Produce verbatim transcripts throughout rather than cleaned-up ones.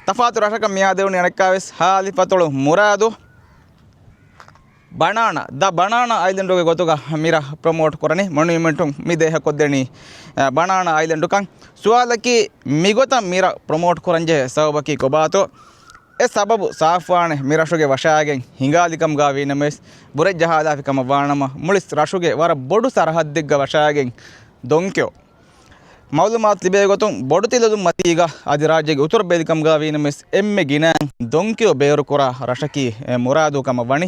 ތަފާތު ރަށަކަށް މިއާދެވުނީ އަނެއްކާވެސް ހާލިފަތޮޅު މުރާދު ބަނާނާ، ދަ ބަނާނާ އައިލެންޑުގެ ގޮތުގަ މިރަށް ޕްރޮމޯޓް ކުރަނީ މޮނުމެންޓުން މި ދޭހަކޮށްދެނީ، އަ، ބަނާނާ އައިލެންޑުކަން. ސުވާލަކީ މިގޮތަށް މިރަށް ޕްރޮމޯޓް ކުރަންޖެހޭ ސަބަބަކީ ކޮބާތޯ؟ އެ ސަބަބު ސާފުވާނެ މިރަށުގެ ވަށާގެން ހިނގާލިކަމުގަ ވީނަމަވެސް، ބުރެއްޖަހާލާފި ކަމަށް ވާނަމަ، މުޅި ރަށުގެ ވަރަށް ބޮޑު ސަރަހައްދެއްގަ ވަށާގެން ދޮންކިޔޯ. މައުލޫމާތު ލިބޭ ގޮތުން، ބޮޑުތިލަދުން މަތީގަ އަދި ރާއްޖޭގެ އުތުރު ބޭލިކަމުގަ ވީނަމަވެސް، އެންމެ ގިނައިން ދޮންކިޔޯ ބޭރުކުރާ ރަށަކީ އެ މުރާދޫ ކަމަށް ވަނީ.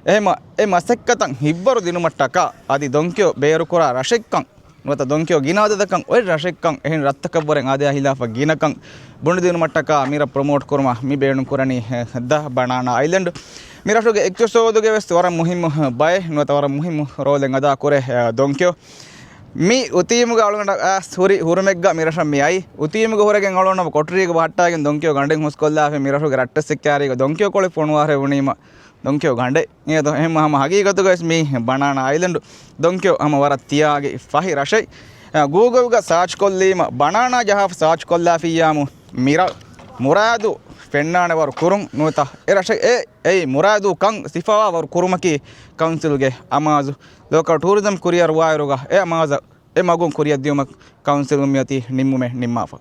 އެހެމަ އެ މަސައްކަތަށް ހިއްވަރު ދިނުމަށްޓަކާ އަދި ދޮންކިޔޯ ބޭރުކުރާ ރަށެއްކަން ނުވަތަ ދޮންކިޔޯ ގިނަ އަދަދަކަށް އޮތް ރަށެއްކަން އެހެން ރަށްތަކަށްވުރެ އާދަޔާ ހިލާފަށް ގިނަކަން ބުނެދިނުމަށްޓަކާ މިރަށް ޕްރޮމޯޓް ކުރުމަށް މި ބޭނުން ކުރަނީ، އެ، ދަ ބަނާނާ އައިލެންޑް. މި ރަށުގެ އިޤްތިޞާދުގެ ވެސް ވަރަށް މުހިއްމު ބައެއް ނުވަތަ ވަރަށް މުހިއްމު ރޯލެއް އަދާ ކުރޭ، އެ، ދޮންކިޔޯ. މި އުތީމުގަ އަޅުގަނޑަށް އައިސް ހުރި ހުރުމެއްގަ މި ރަށަށް މި އައީ. އުތީމުގަ ހުރެގެން އަޅުގަނޑު ކޮޓަރީގަ ހައްޓާގެން ދޮންކިޔޯ ގަނޑެއް ހުސްކޮށްލާފަ މި ރަށުގެ ރައްޓެއްސެއް ކާރީގަ ދޮންކިޔޯ ކޮޅެއް ފޮނުވާރޭ ވުނީމަ ދޮންކިޔޯ ގަނޑެއް. އެހެން ހަމަ ހަގީގަތުގަވެސް މީ ބަނާނާ އައިލެންޑް. ދޮންކިޔޯ ހަމަ ވަރަށް ތިޔާގި ފަހި ރަށެއް. އަ، ގޫގަލްގަ ސާޗް ކޮށްލީމަ ބަނާނާ ޖަހާފަ ސާޗް ކޮށްލާފިއްޔާމު މިރަށް މުރާދު ފެންނާނެ ވަރު ކުރުން ނުވަތަ އެ ރަށެއް އެ، އެއީ މުރާދު ކަން ސިފަވާ ވަރު ކުރުމަކީ ކައުންސިލްގެ އަމާޒު. ލޯކަލް ޓޫރިޒަމް ކުރިއަރުވާއިރުގަ އެ އަމާޒަށް އެ މަގުން ކުރިއަށްދިޔުމަށް ކައުންސިލުން މިއޮތީ ނިންމުމެއް ނިންމާފަ.